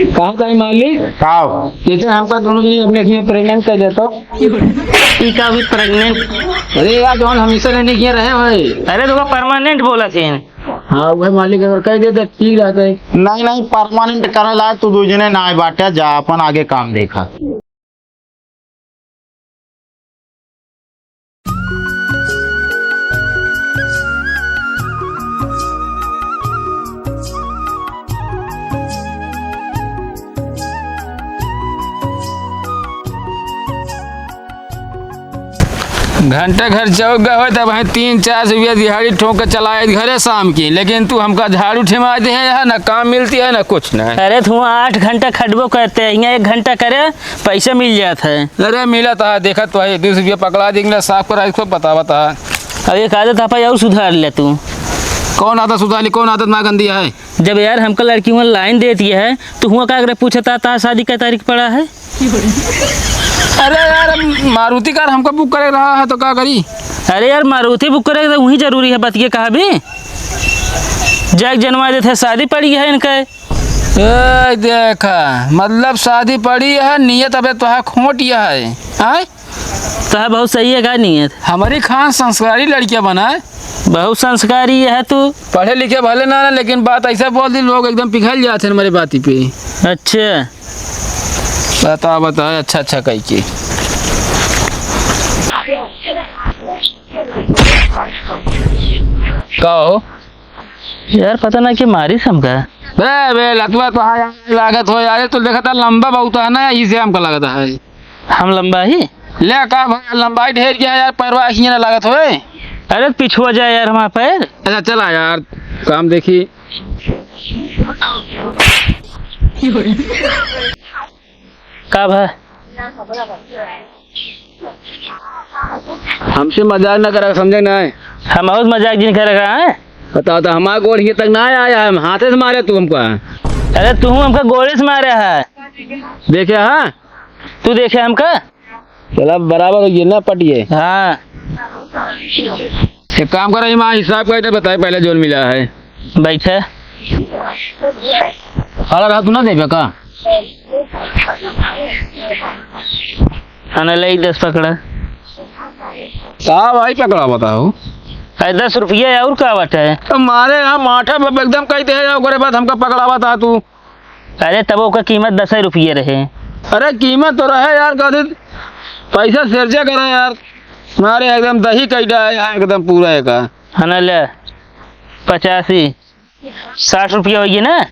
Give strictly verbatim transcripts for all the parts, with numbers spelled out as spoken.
का भाई मालिक? का हो? जैसे हमका दोनों जने अपने अपने pregnant कर देतो। ई का भी pregnant? अरे यार, जौन हमेशा रहने के रहे भाई। अरे, तो permanent बोला थे। हाँ, वही मालिक अगर कह देते, ठीक रहता है। नहीं, नहीं, permanent करे ला तू दो जने ना बाटे, जा अपन आगे काम देखा। घंटा घर चौक गए हो, तब वहीं तीन चार सौ रुपया दिहाड़ी ठोक के चला आए घरे शाम की, लेकिन तू हमका झाड़ू ठेमा दे है, यहाँ ना काम मिलती है ना कुछ ना। अरे, तू आठ घंटा खटबो करते हैं, यहाँ एक घंटा करे, पैसा मिल जात है। अरे मिलत है, देखत तो है, दो सौ रुपया पकड़ा देंगे, साफ करा, इसको बतावत है। अब एक आदत आप और सुधार ले तू। कौन आदत सुधार ली? कौन आदत ना गंदी है? जब यार हमका लड़की हुआ line देती है, तो हुआ का अगर पूछता, "तार शादी का तारीख पड़ा है?" अरे यार, अब मारुति car हमका book करे रहा है, तो का करी? अरे यार, मारुति book करे तो वही जरूरी है, बतिये कहा भी। जाके जनवा देते, शादी पड़ी है इनका। ए, देखा, मतलब शादी पड़ी है, नियत अबे तोहार खोट यह है, आय? तोहार बहुत सही है का नियत? हमारी खान संस्कारी लड़कियां बना है। बहुत संस्कारी है तू। पढ़े लिखे भले ना, ना, लेकिन बात ऐसा बोल दी, लोग एकदम पिघल जाते हैं हमारे बाती पे। अच्छा। बता, बता, अच्छा, अच्छा कही के। का हो? यार, पता ना के मारिस हमका। बे, बे, लतवा तो हाँ यार, लागत हो यार, तू देखता लंबा बहुत है ना, इसे हमका लगता है। हम लंबा ही? ले का भाई, लंबाई ढेर क्या है यार, पैरवा खींचने लागत होए। अरे, पिछुआ जाए यार हमारा पैर। अच्छा, चला यार, काम देखी। का भा? हमसे मजाक ना करा, समझे ना? हम बहुत मजाक जिन करे रहा है। बताओ तो, हमारा गोड़ हिये तक ना आया है, हम हाथे से मारे तू हमका। अरे तू हमका गोड़े से मारे है। देखे हाँ? तू देखे हमका? चला बराबर हो गया ना पटिए। हाँ। एक काम करो, इमा हिसाब का इधर बताए पहले जोन मिला है। बैठे। अलग हाथ ना देबे का? अने ले दस पकड़ा। का भाई पकड़ा बताओ? अरे दस रुपया है, और का बात है? तो मारे यहाँ माठा पे एकदम कहते हैं, ओकरे बाद हमका पकड़ा बता तू। अरे तब ओकर कीमत दस रुपये रहे। अरे कीमत तो रहे यार, कहते पैसा सेरजा करे यार। मारे एकदम दही कैडा है यहाँ एकदम पूरा एका। है ना, ले पचासी, साठ रुपया होइए ना।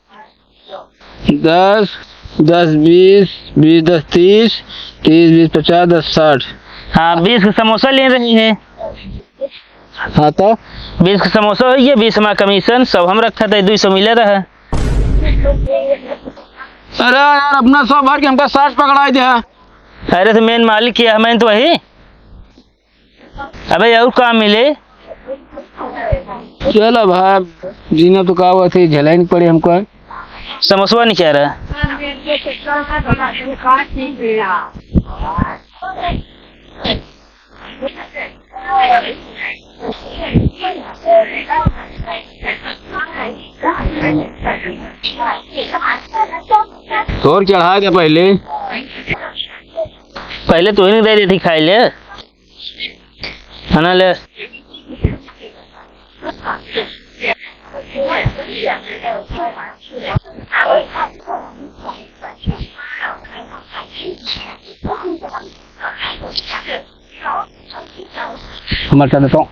दस, दस बीस, बीस दस तीस, तीस बीस पचास, दस साठ। हाँ, बीस के समोसा ले रहे हैं। हाँ तो? बीस के समोसा होइए, बीस हमारा commission, सब हम रखा था, दो सौ मिले रहा। अरे यार, अपना सौ भर के हमका साठ पकड़ाई दे। अरे तो main मालिक किया है, मैं तो वही। अबे और काम मिले। चलो भाई, जीना तो का हुआ थे, झेलाइन पड़े हमको। समोसवा नहीं कह रहा। तोर चढ़ा दे पहले। पहले तू ही नहीं दे देती खाई ले। है ना, ले। मरचा देता हूँ।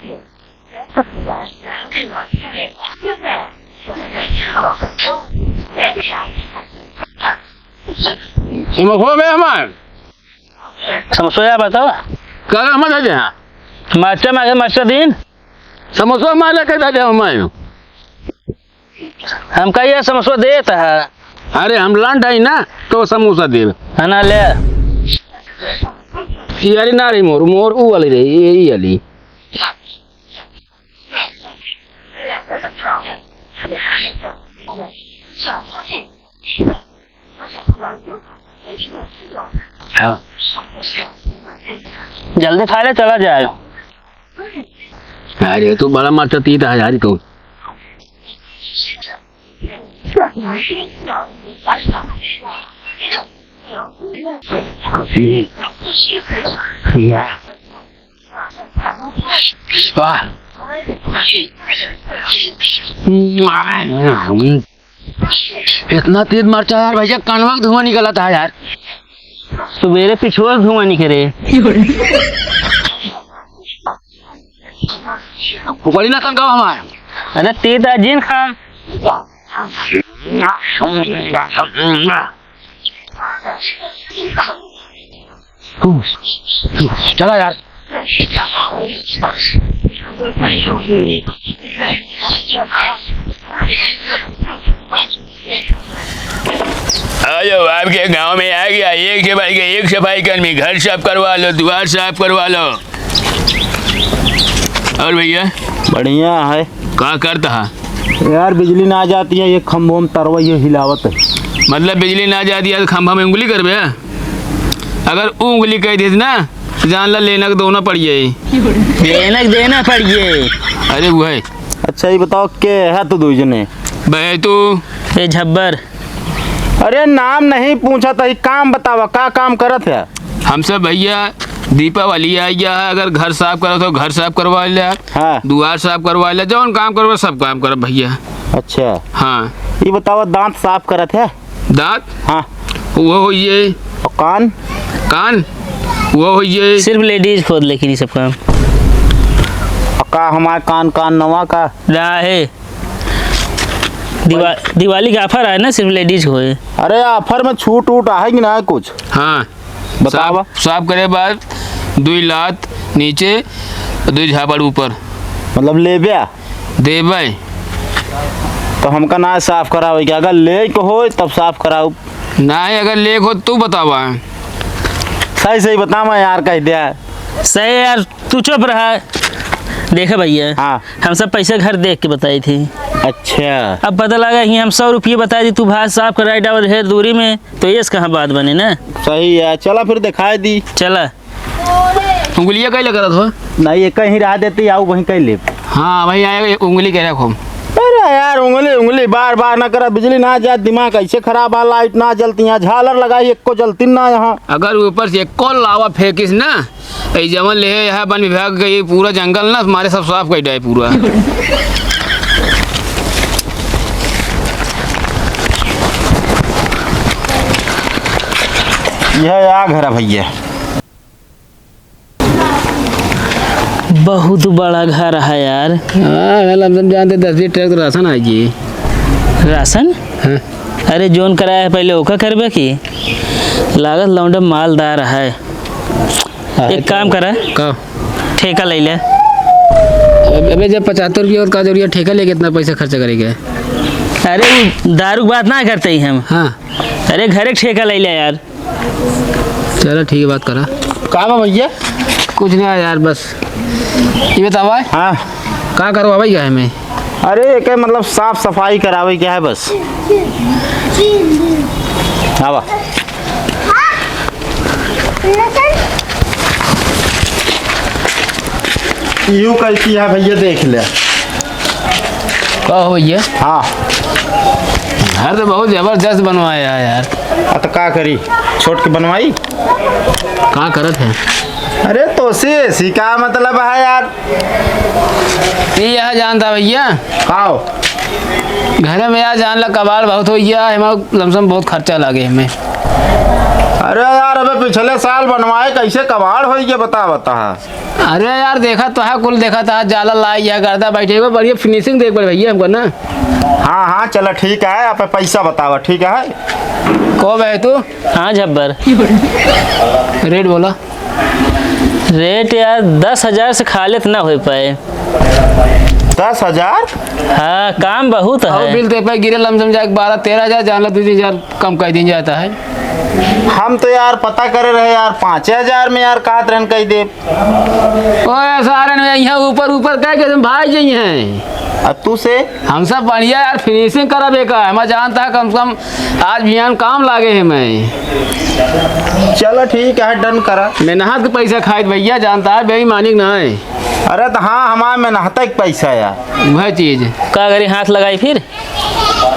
समोसा में हमार। समोसा बताओ। का हम दे दे, हाँ। मरचा मांगे, मरचा दीन। समोसा मारे के दे दे हमारे। हमका ये समोसा देत है। अरे हम लंड है ना, तो समोसा देब। है ना, ले। ये वाली ना रही मोर, मोर ऊ वाली रही, ये, ये वाली। हाँ। जल्दी खा ले, चला जाए। अरे तू बड़ा मरचा तीत है यार, तू। वाह। इतना तेज मरचा यार भैया, कानवा के धुआं निकला था यार। सुबेरे पिछुआ धुआं निकले। पकड़ी ना तन का हमार। अरे ते दा जिन खान। चला यार। आ जाओ, आपके गांव में आ गया, एक से बढ़ के एक सफाई कर्मी। घर साफ करवा लो, द्वार साफ करवा लो। और भैया? बढ़िया है। का करता है? यार, बिजली ना जाती है, ये खंभों में तरवा ये हिलावत है। मतलब बिजली ना जाती है तो खंभा में उंगली करबे? अगर उ उंगली कह देती ना, तो जान ला लेना के दोना पड़ जाए। लेना के देना पड़ जाए। अरे वो है। अच्छा, ये बताओ, के है तू दुई जने? बे तू। ए झब्बर। अरे, नाम नहीं पूछा था, ये काम बतावा, का काम करत है? हमसे भैया, दीपावली आई है, अगर घर साफ करत हो, घर साफ करवा ले, हाँ। दुआर साफ करवा ले, जौन काम करवा, सब काम करब भैया। अच्छा। हाँ। ये बतावा, दांत साफ करत है? दांत? हाँ। वो होइए। और कान? कान? वो होइए। सिर्फ ladies खोद लेकिन ये सब काम। और का हमारे कान, कान नवा का? ना है। दिवा-, दिवाली का offer है ना, सिर्फ ladies को है। अरे, offer में छूट वूट है कि ना कुछ? हाँ। बतावा। साफ, साफ करे बाद दुई लात नीचे, दुई झापड़ ऊपर। मतलब लेब्या? देबै। तो हमका ना साफ करावे के, अगर लेक होय तब साफ कराऊ। नाहीं, अगर लेक हो तू बतावा। सही सही बतावा यार, कह दिया। सही यार, तू चुप रहा। देखे भैया, हाँ। हम सब पैसे घर देख के बताई थी। अच्छा। अब पता लगा कि हम सौ रुपये बताई थी, तू भाई साफ कराई डाल ढेर दूरी में, तो ये कहाँ बात बने ना? सही है, चला फिर दिखाई दी। चला। उंगलिया कहीं लगा रहा था? नहीं, ये कहीं रहा देती, आओ वहीं कहीं ले। हाँ, वहीं आएगा, एक उंगली कह रखो। अरे यार, उंगली, उंगली बार बार ना करा, बिजली ना जात, दिमाग ऐसे खराब है, लाइट ना जलती, यहाँ झालर लगाई, एको जलती ना यहाँ। अगर ऊपर से एको लावा फेंकिस ना, ए जवन ले है वन विभाग के, ये पूरा जंगल ना, हमारे सब साफ कर डाए पूरा। यह आ घर है भैया। बहुत बड़ा घर है यार। हाँ, मतलब हम जानते दस बीस ट्रक तो राशन आएगी। राशन? हाँ। अरे, जोन कराया है पहले ओका करबे की? लागत लौंडा मालदार है। हाँ, एक काम करा। का? ठेका ले ले। अब-, अबे, जब पचहत्तर रुपया होत का जरूरी है, ठेका लेके इतना पैसा खर्चा करेंगे? अरे, वो दारू की बात ना करते ही हम। हाँ। अरे, घर एक ठेका ले ले यार। चलो ठीक है, बात करा। का बा भैया? कुछ ना यार, बस ये बतावा। हाँ। का करवावे के है में? अरे, एके मतलब साफ सफाई करावे के है बस। आवा। यू कैसी है भैया, देख ले। का हो भैया? हाँ। घर तो बहुत जबरदस्त बनवाया है यार। आ तो का करी, छोट के बनवाई। का करत है? अरे तो से, सी का मतलब है यार? ये यह जानता भैया? का हो? घर में यार जान ला कबाड़ बहुत हो गया है, हमारा लमसम बहुत खर्चा लागे हमें। अरे यार, अबे पिछले साल बनवाए, कैसे कबाड़ हो गया, बता, बता। अरे यार, देखा तो है, कुल देखा था, जाला लाई है, गर्दा बैठे हुए, बढ़िया finishing देख पड़े भैया हमको ना। हाँ, हाँ, चला ठीक है, आप पैसा बतावा, ठीक है। को बे तू? हाँ झब्बर। रेट बोला। रेट यार, दस हजार से खाले त ना हो पाए। दस हजार? हाँ, काम बहुत और है। बिल ते पे गिरे लमसम जाके बारह तेरह हजार, जान ला दो तीन हजार कम कर दिन जाता है। हम तो यार पता करे रहे यार, पाँचे हजार में यार कहत रहन कई देब। ओए सारन में यहाँ ऊपर ऊपर कह के तुम भाई जी हैं। अब तू से? हम सब बढ़िया यार, finishing करब एका। मैं जानता है कम से कम आज बिहान काम लागे है मैं। चलो ठीक है, done करा। मेहनत के पैसा खाइत भैया, जानता है बेईमानी ना है। अरे तो हाँ, हमार मेहनत के पैसा यार। वह चीज। का करी, हाथ लगाई फिर?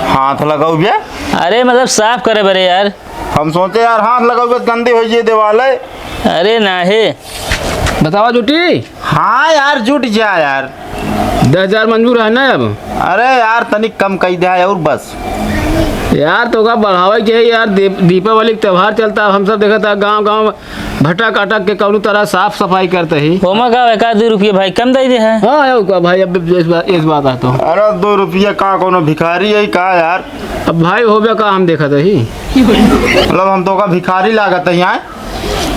हाथ लगाऊ बे? अरे मतलब साफ करे बरे यार। हम सोचे यार हाथ लगाऊ बे गंदी हो जाए देवाले। अरे ना हे। बतावा जुटी? हाँ यार, जुट जा यार। दस हजार मंजूर है ना अब? अरे यार, तनिक कम कई दे और बस। यार, तो का बढ़ावे के है यार, दीप-, दीपावली के त्योहार चलता, हम सब देखत है गाँव गाँव भटक अटक के कौनो तरह साफ सफाई करते ही। ओमा का एक आध दो रुपये भाई कम दे दे है। हाँ, है का भाई, अब इस बात, इस बात आ तो। अरे, दो रुपया का कौनो भिखारी है का यार? अब भाई होबे का हम देखत ही। मतलब, हम तो का भिखारी लागत है यहाँ?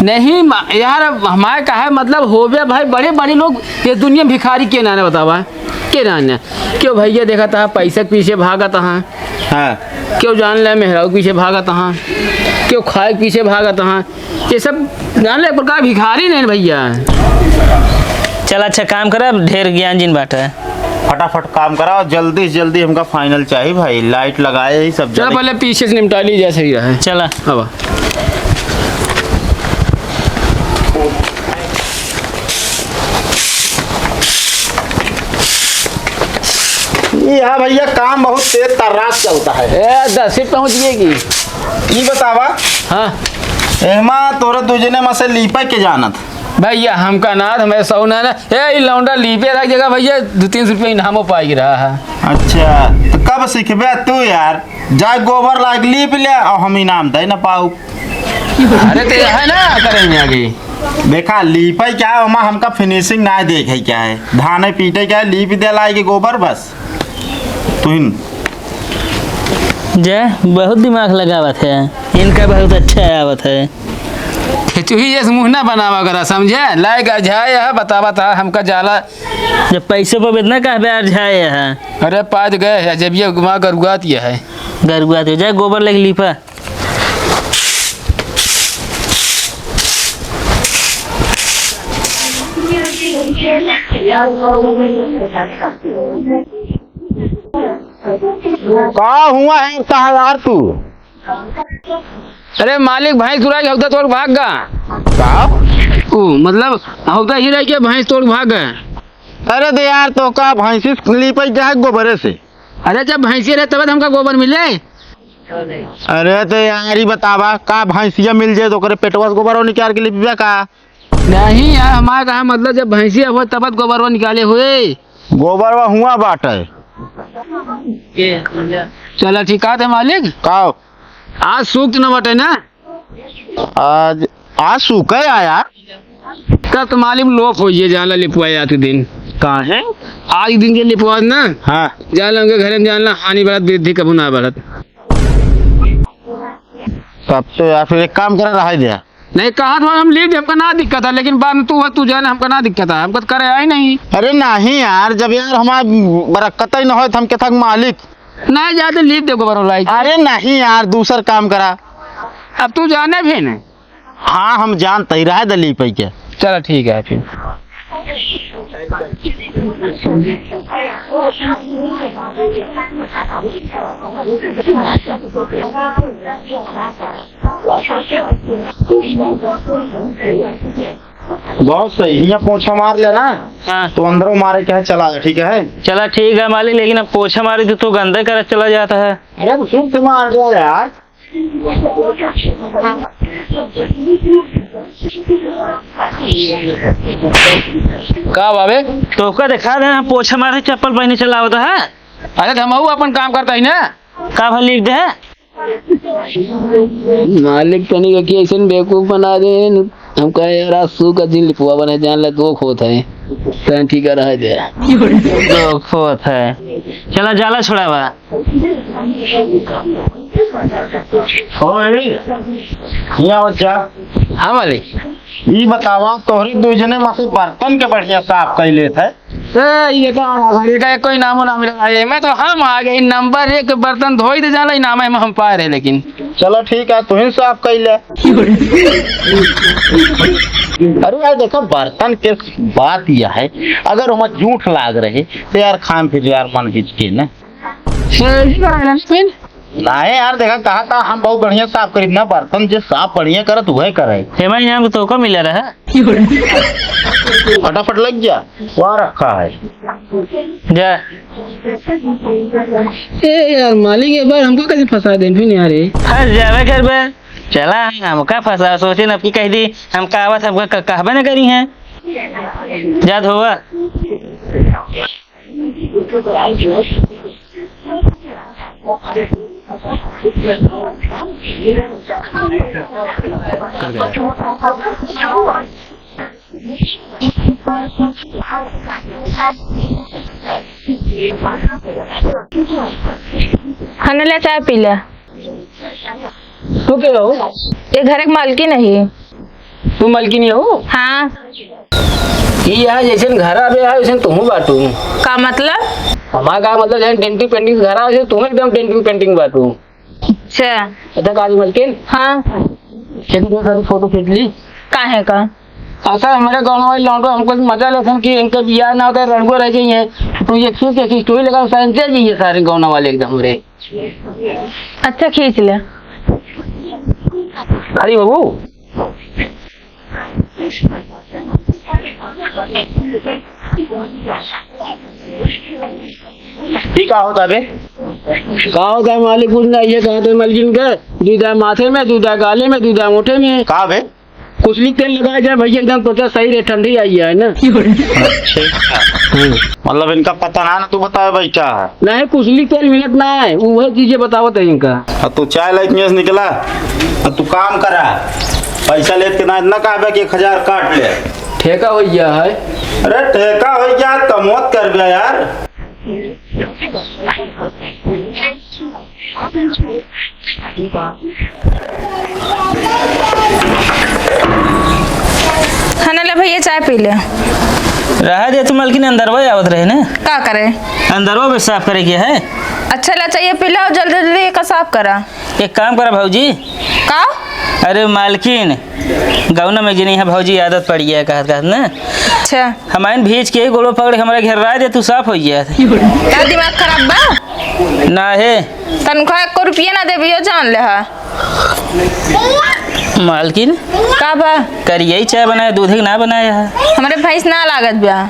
नहीं मा-, यार, अब हमारे का है, मतलब, होबे भाई, बड़े बड़े लोग ये दुनिया में भिखारी के नाने बतावा, के नाने? क्यों भैया देखत है, पैसे के पीछे भागत है। हाँ। क्यों जान ले, मेहरारू के पीछे भागत है, क्यों खाए के पीछे भागत है, ये सब जान ले, एक प्रकार भिखारी नहीं भैया। चल, अच्छा काम कर, अब ढेर ज्ञान जिन बाटे। फटाफट काम कराओ, जल्दी से जल्दी हमका final चाहिए भाई, light लगाए ही सब चल, जल्दी। पहले पीछे से निपटा ली, जैसे ही रहे। चला। अब ये, हाँ भैया, काम बहुत तेज तर्राक चलता है। ए, दस फीट पहुँच गई की? ई बतावा। हाँ। एहमा तोरे दू जने में से लीपे के जानत? भैया, हमका ना, हमें सौ ना, ना। ए, ई लौंडा लीपे रख जगह भैया, दो तीन सौ रुपया इनामो पाई रहा है। अच्छा, तो कब सीखबे तू यार? जा गोबर लाग लीप ले और हम इनाम दे ना पाऊ। अरे, ते है ना, करेंगे आगे। देखा, लीपे क्या है, ओमा हमका finishing ना देखे क्या है। धाने पीटे क्या है, लीप दे लाए के गोबर बस। तुहिन। जय, बहुत दिमाग लगावत है, इनका बहुत अच्छा आवत है। चूही जैसे मुँह ना बनावा करा, समझे? लाए गरझाए है, बतावत है, हमका जाला। जब पैसे पर इतना कहबे गरझाए है। अरे, पाँच गए है, जब ये वहाँ गरुआत ये है। गरुआत ये, जाए गोबर लेके लीपा। का हुआ है कहा यार तू? अरे मालिक, भैंस चुराई हौदा तोड़ भाग गा। का? ओ, मतलब, हौदा ही रह के भैंस तोड़ भाग गए। अरे तो यार, तो का भैंसी से लीपे जाए गोबरे से? अरे, जब भैंसी रहे तब हमका गोबर मिले। अरे तो यार, ई बतावा, का भैंसिया मिल जाए तो ओकरे पेटवा से गोबरवा निकाल के लिपबे का? नहीं यार, हमारे कहा मतलब, जब भैंसिया हो तब गोबरवा निकाले हुए। गोबरवा हुआ बाटे। चला ठीक है मालिक। का? आज सूख न बटे ना? आज, आज सूखे आया। तब तो मालिक लोप हो ये, जान ला लिपवाए आज के दिन। काहे? आज के दिन के लिपवा ना। हाँ। जान ला उनके घरे में जान ला हानि बढ़त, वृद्धि कबू ना बढ़त। तब तो यार फिर एक काम करे, रहा दे। नहीं, कहा तो हम लीप दे, हमका ना दिक्कत है, लेकिन बाद में तू है, तू जाने, हमका ना दिक्कत है, हमका तो करे आई नहीं। अरे नहीं यार, जब यार हमार बरकत ही न होए तो हम के थक मालिक। नहीं जाते लीप दे गोबर वाला ही। अरे नहीं यार, दूसर काम करा। अब तू जाने भी नहीं। हाँ, हम जानते ही रहे दे लीप के। चलो ठीक है फिर। बहुत सही, हियाँ पोछा मार लेना। हाँ। तो अंदरों मारे के है, चला जा, ठीक है? चला ठीक है मालिक, लेकिन अब पोछा मारे तो तू गंदे करत चला जाता है। अरे तो शुद्ध मार दो यार। का बाबे? तोहका देखा दे, हम पोछा मारे चप्पल पहने चला होता है। अरे तो हमहू अपन काम करता ही ना। का भा लिख दे? मालिक तनी के ऐसन बेवकूफ बना दे। हम कहे, "यार, आज सू का दिन लिपवा बने, जान ले, दुख होत है।" तैं ठीक रह दे। दुख होत है। चला, जाला छोड़ावा। ओए, हियाँ आओ जा। हाँ, मालिक। ई बतावा, तोहरे दू जने में से बर्तन के बढ़िया साफ कर लेत है। ए, ये का, ये का कोई नामो ना मिला। ये में तो हम आ गए, नंबर एक बर्तन धोई दे जाला, इनाम में हम पाए रहे, लेकिन चलो ठीक है, तू ही साफ कर ले। अरे यार, देखो, बर्तन के बात यह है, अगर हम जूठ लाग रहे तो यार, खान फिर यार मन हिचके ना। नहीं यार, देखा, कहा था हम बहुत बढ़िया साफ करी ना, बर्तन जे साफ बढ़िया करत वह करे। हेमा इनाम तो को मिला रहा। फटाफट लग जा, वहाँ रखा है। जा। ए यार मालिक, एक बार हमको कैसे फंसा दे फिर यार। फंस जावे करबे। चला, हमका फंसा, सोचे न अब की कह दी, हमका आवत, हमका क-, कहबे न करी हैं। जा धोवा। खाना ले, चाय पी ले। तू के हो? ये घर के मालकिन ही। तू मालकिन हो? हाँ। ई यहाँ जैसन घर आवे है, वैसन तुहू बाटू। का मतलब? हमार का मतलब, जैसन डेंटिंग पेंटिंग घर आवे, वैसन तुहू एकदम डेंटिंग पेंटिंग बाटू। अच्छा। अच्छा, काजू मलकिन? हाँ। एक दो सारी फोटो खींच ली। काहे का? अच्छा, हमारे गाँव वाले लौंडो हमको मजा लेसन कि इनके बियाह ना होता, रणगो रह गई है। तू ये खींच के खींच, तू ही लगा, सारे दे दीजिए सारे गाँव वाले एकदम रे। अच्छा, खींच ले। अरे बाबू, ई का होता बे? का होता है मालिक, कुछ ना, ये कहते हैं मलकिन के, दूधा माथे में, दूधा गाले में, दूधा मोटे में। का बे? कुसली तेल लगाए जाए भैया, एकदम त्वचा सही रहे, ठंडी आई है ना। अच्छा। हम्म। मतलब इनका पता ना, ना तू बतावे बैठा है। नहीं, कुसली तेल मिलत ना है, वो चीजें बतावत है इनका। अब तू चाय लाइट में से निकला, अब तू काम करा, पैसा लेत के ना इतना कहबे कि एक हजार काट ले। ठेका हो गया है। अरे ठेका हो गया, कमौत कर गया यार। खाना ले भैया, चाय पी ले। रहा दे तू, मलकिन अंदरवा आवत रहे ना। का करे? अंदरवा भी साफ करे के है। अच्छा ला, चाहिए पी ला और जल्दी जल्दी एका साफ करा। एक काम करा भौजी। का? अरे मालकिन, गौना में जनी है भौजी, आदत पड़ गया है कहत कहत ना। अच्छा। हमाइन भीज के गोड़ो पकड़ के हमारे घर राय दे, तू साफ हो गया। का दिमाग खराब बा? ना है। तनख्वाह एको रुपया ना देबी, यो जान ले हा। मालकिन। का बा? करिया ही चाय बनाया, दूध ही ना बनाया है। हमारे भैंस ना लागत बा।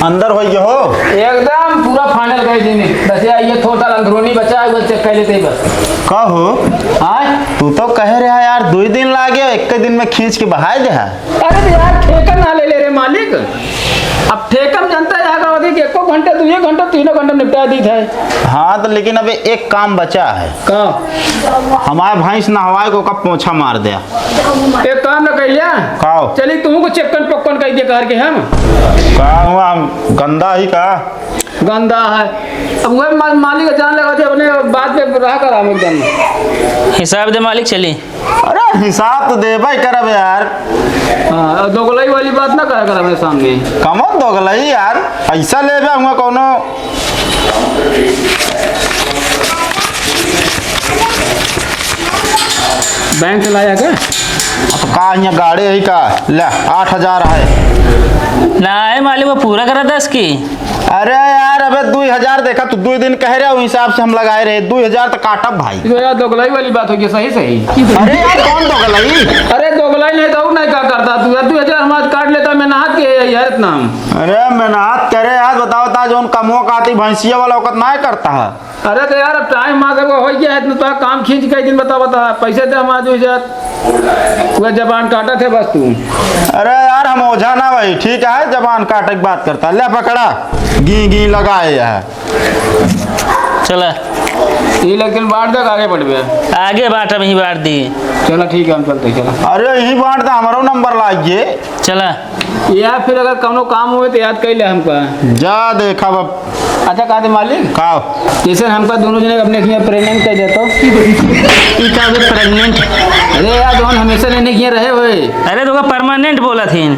अंदर होई गयो हो? एकदम पूरा फाइनल कर दीनी। बस ये, ये थोड़ा अंदरूनी बचा है, वो चेक कर लेते ही बस। का हो? हाँ? तू तो कह रहा है यार, दो ही दिन लागे, एक के दिन में खींच के बहाय दे है। अरे तो यार, ठेका ना ले ले रे मालिक। अब ठेका में जानता है, यहाँ का अधिक एको घंटे, दुए घंटे, तीनों घंटे निपटा दी थे। हाँ, तो लेकिन अबे एक काम बचा है। का? हमारे भैंस नहवाए को का पोछा मार दिया। एक काम न कइलिया। काओ? चली तुमको चिक्कन पक्कन कह दिया कहर के हम। का हुआ, हम गंदा ही का? गंदा है। अब वह मा-, मालिक जान लगा थे अपने बात पे रहा कर हम एकदम। हिसाब दे मालिक, चली। अरे हिसाब तो देबे करब यार। हाँ, और दोगलई वाली बात ना कहा कर अपने सामने। कमन दोगलई यार, पैसा लेबे हुआ कौनो। बैंक से लाया का? अब का यहाँ गाड़े है का? ले, आठ हजार है। ना है मालिक, वो पूरा करा दस की। अरे यार, अबे दुई हजार देखा, तू दुई दिन कह रहे हो, हिसाब से हम लगाए रहे, दुई हजार तो काटब भाई। तो यार, दोगलाई वाली बात हो गई, सही, सही। अरे यार, कौन दोगलाई? अरे, दोगलाई नहीं तो और नहीं का करता तू यार, दुई हजार हमारे काट लेता, मेहनत के है यार इतना हम। अरे, मेहनत करे यार, बताओ ता, जोन कमो काती भैंसिया वाला वक्त ना करता है। अरे तो यार, अब टाइम आ गया, हो गया है, इतना तो काम खींच के एक दिन बता, बता, पैसे दे हमारे दुई हजार। वह जबान काटा थे बस तू। अरे यार, हम ओझा ना भाई, ठीक है, जबान काटे की बात करता। ले पकड़ा, गी गी लगाए है। चला। ये लेकिन बांट दे, आगे बढ़बे। आगे बांट, हम ही बांट दी। चला ठीक है, हम चलते हैं, चला। अरे यही बांट दे, हमारो नंबर लाइए। चला। या फिर अगर कौनो काम होवे तो याद कर ले हमका। जा देखा बाप। अच्छा, का दे मालिक? का? जैसे हमका दोनों जने अपने हियाँ प्रेग्नेंट कर देतो। ई का बे प्रेग्नेंट? अरे यार, जौन हमेशा लेने किए रहे होए। अरे, तो ओका permanent बोलत हीं।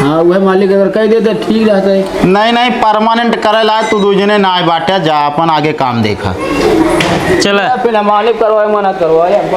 हाँ, उहे मालिक अगर कहि देते, ठीक रहत है। नहीं, नहीं, permanent करे ला तू दुइ जने नाहीं बाटे, जा अपन आगे काम देखा। चला। फिर मालिक करवाए, मना करवाए।